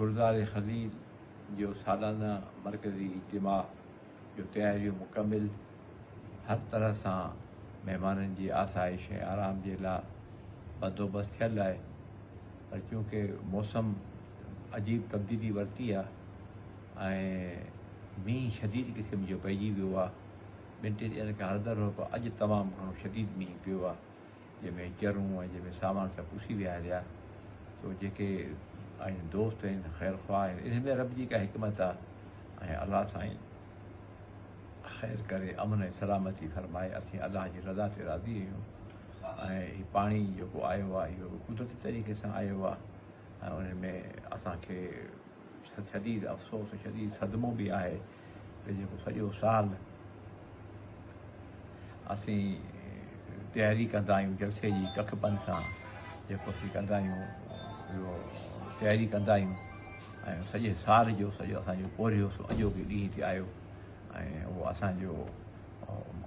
گلزار خليل جو سالانه مرڪزي اجتماع جو تياريون مڪمل، هر طرح سان مهمانن جي آسائش ۽ آرام جي لا بندوبست ٿيل آهي پر چونڪه موسم عجيب تبديلي ورتي آهي ۽ مينهن شديد قسم جو پئجي ويو آهي ٻن ٽن ڏينهن کان هلندڙ هو پر اڄ تمام گهڻو شديد مينهن پيو آهي جنهن ۾ چرون ۽ جنهن ۾ سامان سڀ پسي ويا هليا سو جيڪي آهن دوست آهن خير خواهه آهن انهن ۾ رب جي ڪا حڪمت آهي ۽ الله سائين خير ڪري امن ۽ سلامتي فرمائي اسين الله جي رضا تي راضي آهيون ۽ هي پاڻي جيڪو آيو آهي اهو قدرتي طريقي سان آيو آهي ۽ ان ۾ اسانکي شديد افسوس شديد صدمو به آهي ته جيڪو سڄو سال اسين تياري ڪندا آهيون جلسي جي ڪک پن سان جيڪو اسين ڪندا آهيون اهو تياري ڪندا آهيون ۽ سڄي سال جو سڄو اسانجو پورهيو سو اڄوڪي ڏينهن تي آيو ۽ اهو اسانجو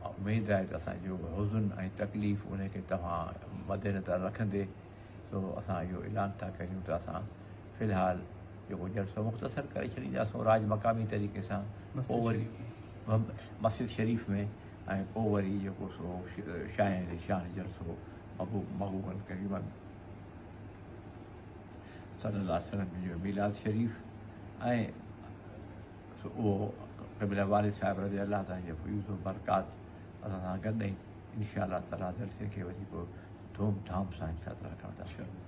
اميد آهي ته اسانجو حزن ۽ تڪليف ان کي توهان مد نظر رکندي سو اسان اهو اعلان ٿا ڪريون ته اسان في الحال جيڪو جلسو مختصر ڪري ڇڏينداسون راڄ مقامي طريقي سان پوء وري مسجد شريف ۾ ۽ پوء وري جيڪو سو شاهين شان جلسو محبوب محبوبن ڪريمن صلي الله عليه وسلم جو ميلاد شريف ۽ سو اهو قبله والد صاحب رضي الله تعالٰي جي فيوض و برڪات اسان سان گڏ ۽ انشاء الله تعالٰي جلسي کي وري پوء ڌوم ڌام سان انشاء الله تعالٰي ڪنداسين.